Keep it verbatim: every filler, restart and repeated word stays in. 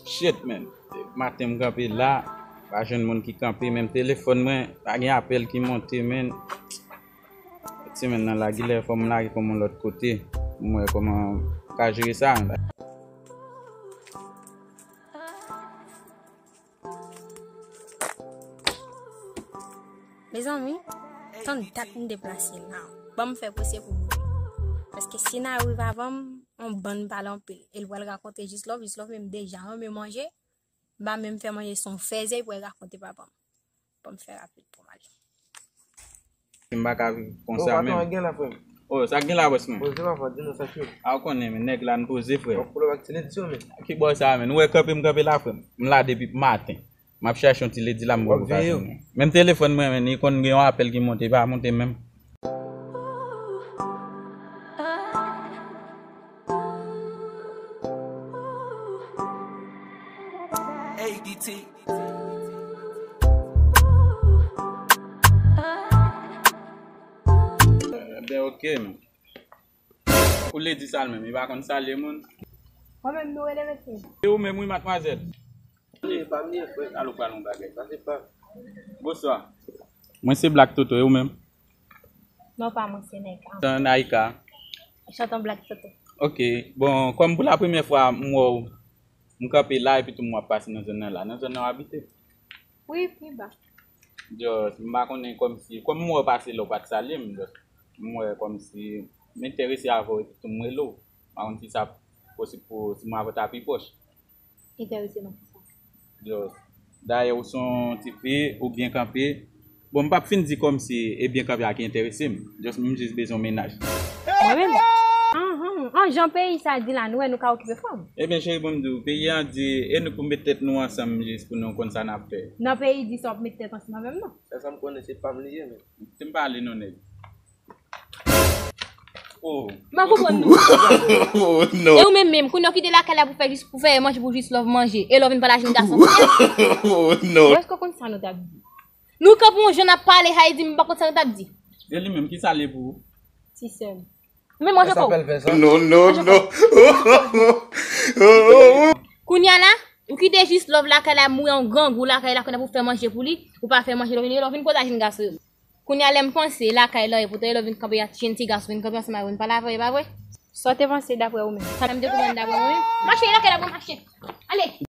Shit, man. Maten m kanpe la, pa jwenn moun ki kanpe, menm telefòn mwen, pa gen apèl ki monte, man. Semèn nan la, genlè fò m lage kò m yon lòt kote, pou m wè kòman m ka jere sa, man. Mezanmi, tann dat m deplase la. Ban m fè posye pou m. Paske si n a rive avan m, yon bann pale anpil. E l pral rakonte Jis Love, Jis Love menm deja renmen manje. M pa menm fè manje, se yon fèzè pou l rakonte papa m. Ban m fè rapid pou m ale. M pa ka viv konsa menm. Patwon, gen la, frè m. Oh, sa k gen la, bòs mwen? Poze papa, di nou sa k ye. A, ou konnen, men nèg la, n poze, frè. Bon, koulè ak ti ledi yo, men. Ki bò sa, men? Ou wè kanpe m kanpe la, frè m. M la depi maten. M ap chache yon ti ledi la, m poko ka jwenn li. Menm telefòn mwen, men, li konn gen yon apèl ki monte, pa monte menm. Ebyen, oke, men. Pou ledi sa l menm, li pa konn salye moun. Mwen menm, nou rele mesye. E ou menm, wi, madmwazèl. E pa m ye, frè. Alo, pral yon bagay. Sa se pa. Bonswa. Mwen se Black Toto, e ou menm? Non, pa mwen, se Naïka. Tan Naïka. Chante Black Toto. Oke. Bon, kòm pou la premyè fwa m wè w, m kanpe la, epi tou m wè w ap pase nan zòn nan la. Nan zòn nan w abite? Wi, pi ba. Just, m pa konnen kòmsi, kòm m wè w pase la, w pa t salye m, just, m wè kòmsi m enterese avè w, epi tou m rele w. M pa konn si sa posib pou, si mwen avè w ta pi pwòch. Enterese nan kisa? Just, dayè ou se yon ti fi, ou byen kanpe. Bon, m p ap fin di kòmsi e byen kanpe a ki enterese m. Just, m jis bezwen yon mennaj. Mwen menm? Anhan, an jan peyi sa di la, nou wè nou ka okipe fanm. Ebyen, cheri, bon, m di w, peyi an di, e nou pou met tèt nou ansanm jis pou nou konn sa n ap fè. Nan peyi di sa w ap met tèt ansanm avè m, non? Sèl sa m konnen, se pa m li ye, men. Si m pale non, nèg. Oh. M pa konprann nou. Oh, non. E ou menm menm, kounye a w kite lakay la pou fè jis, pou fè manje pou Jis Love manje. E lè w vin pale a jenn gason. Oh, non. Èske w konn sa nou t ap di? Nou kanpe yon jan n ap pale, Haïti, m pa konn sa nou t ap di. E li menm, ki sa l ye pou ou? Ti sè m. Men manje kòb. Non, non, non. Kounye a la, ou kite Jis Love lakay la, mouri yon grangou lakay la, kounye a pou fè manje pou li, ou pa fè manje, lè w vin, lè w vin kote a jenn gason yo. Kounye a, lè m panse lakay la, e poutan, lè w vin kanpe a jenn ti gason, vin kanpe ansanm avè w, vin pale avè w, e pa vre? Sa w te panse daprè ou menm? Sa m te konprann daprè mwen menm? Mache, lakay la, bon, mache. Ale!